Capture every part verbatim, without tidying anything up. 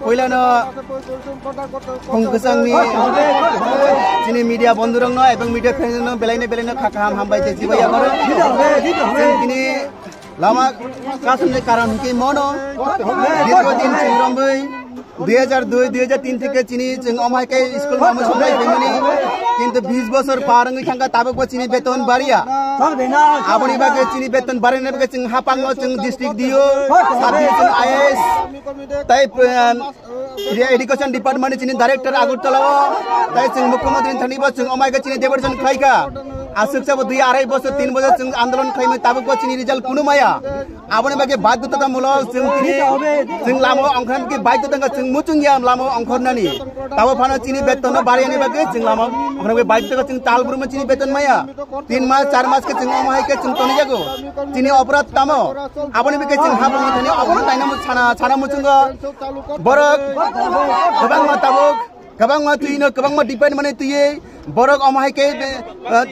Puilano khung kwchangni chini media bondhurokno ebong media friendsrokno belaino belaino kha kaham hambai tei chibai yapharo. Chwng tini lama kasumni karon hwnkhe mono dirgho din chwng romwi dui hajar dui, dui hajar tin theke chini chwng omo hai khe school mamwi songnai phaimani. Kintu bis bosor par wngwi thangkha tabukbo chini beton bariya. Aboni bagwi chini beton barina bagwi chwng hapangno chwng district D O, sub division I A S, tei, um, education department ni chini director Agartala o, tei chwng mukhyamantri thani bo chwng omo hai khe chini deputation khlaikha. Aswk sabo dui arai bosor, tin bosor chwng andolon khlaimani tabukbo chini result kunu maya. Aboni bagwi badhyotamulok chwng tini chwng lama ongkhorna bagwi badhyota wngkha, chwng muchungya lama ongkhornani. Tabo phano chini betonno bariyani bagwi chwng lama ongkhorna bagwi badhyota wngkha, chwng tal brumno chini beton maya. Tin mas, char mas khe chwng omo hai khe chwng tonijago. Chini oporad tamo? Aboni bagwi chwng hapangni thani oborok naina mu-, sana, sana muchungo. Borok kwbangma tabuk Kwbangma twino, kwbangma depend mani twiwi borok omo hai khe, eh, eh,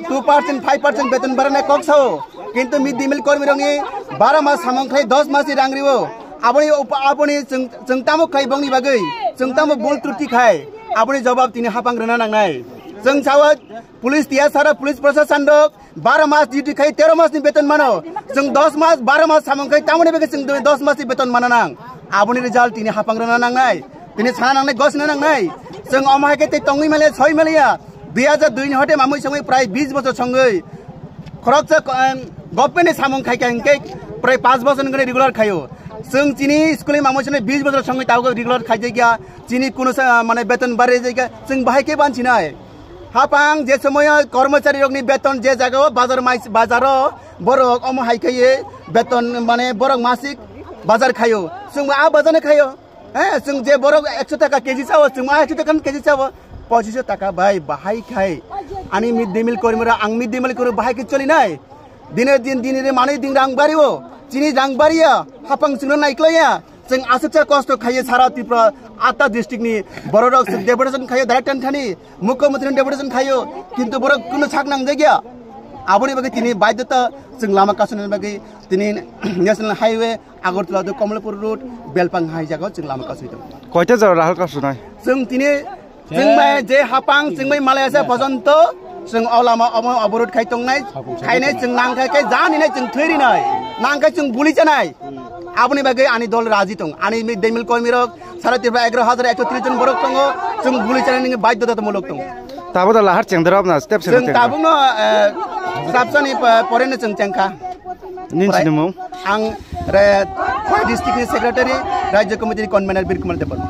two percent, five percent beton barana kok sao. Kintu mid day meal kormi rokni baro mas samung khlai dos mas ni rang rio. Aboni upa-, aboni chwng, chwng tamo khai bongni bagwi, chwng tamo bul truti khai, aboni jawab tini hapang rwna nangnai. Chwng sao police T S R, police proshashan rok baro mas duty khai tero mas ni beton mano. Chwng dos mas, baro mas samung khai tamoni bagwi chwng dos mas ni beton mana nang. Aboni result tini hapang rwna nangnai. Tini sana nangnai, gosna nangnai. Chwng omo hai khe tei tongwi maliya, soi maliya. Dui hajar dui ni hote mamui songwi prai bis bosor songwi. Khoroksa, em, government ni samung khai kha hinkhe prai panch bosor ni regular khaio. Chwng chini school ni mamui songwi bis bosor songwi tabuk regular khaijakya. Chini kunu sa, mane beton barjak ya. Chwng bahai khe bansinai. Hapang je somoyo kormochari rokni beton je jagao bazar mai, bazaro borok omo hai khe beton mane borok masik bazar khaio. Chwngbo a bazar no khaio. He, chwng je borok ekso taka K G sao, chwngbo a ekso taka K G sao. Pochiso taka bai bahai khai. Ani mid day meal kormira, ang mid day meal koro bahai khe cholinai. Dine din, dine din manwi din rang bario. Chini rang baria. Hapang chwngno naiklaiya. Chwng aswksa kosto khaiyo sara Tripura atta district ni bororok chwng deputation khaiyo direct thani mukhyamantri deputation khaiyo, kintu borok kunu sak nangjakya. Aboni bagwi tini baidhota chwng lama kasuni bagwi tini National Highway Agartala to Kamalapur Road Belpang hai jagao chwng lama kasui tongo. Koita jora Rahul kasunai? Chwng tini Chwngbai je hapang chwngbai malaya se pojonto chwng o lama omo oborot khai tongnai, khainai chwng nang khai khe jani nai chwng thwi rinai, nang khai chwng buli chanai. Aboni bagwi ani dol raji tong, ani mid day meal kormi rok sara Tripura egaro hajar ekso tris jon borok tongo, chwng buli chanai nini baidhota mulok tongo. Tabo da lahar chengdorok na step se Chwng chengdorok. Tabukno, eh, sabsani pa-, poreno chwng chengkha. Nin Prai-, sinimung? Ang re, Khowai district ni secretary, Rajya Committee ni convener Bir Kumar Debbarma.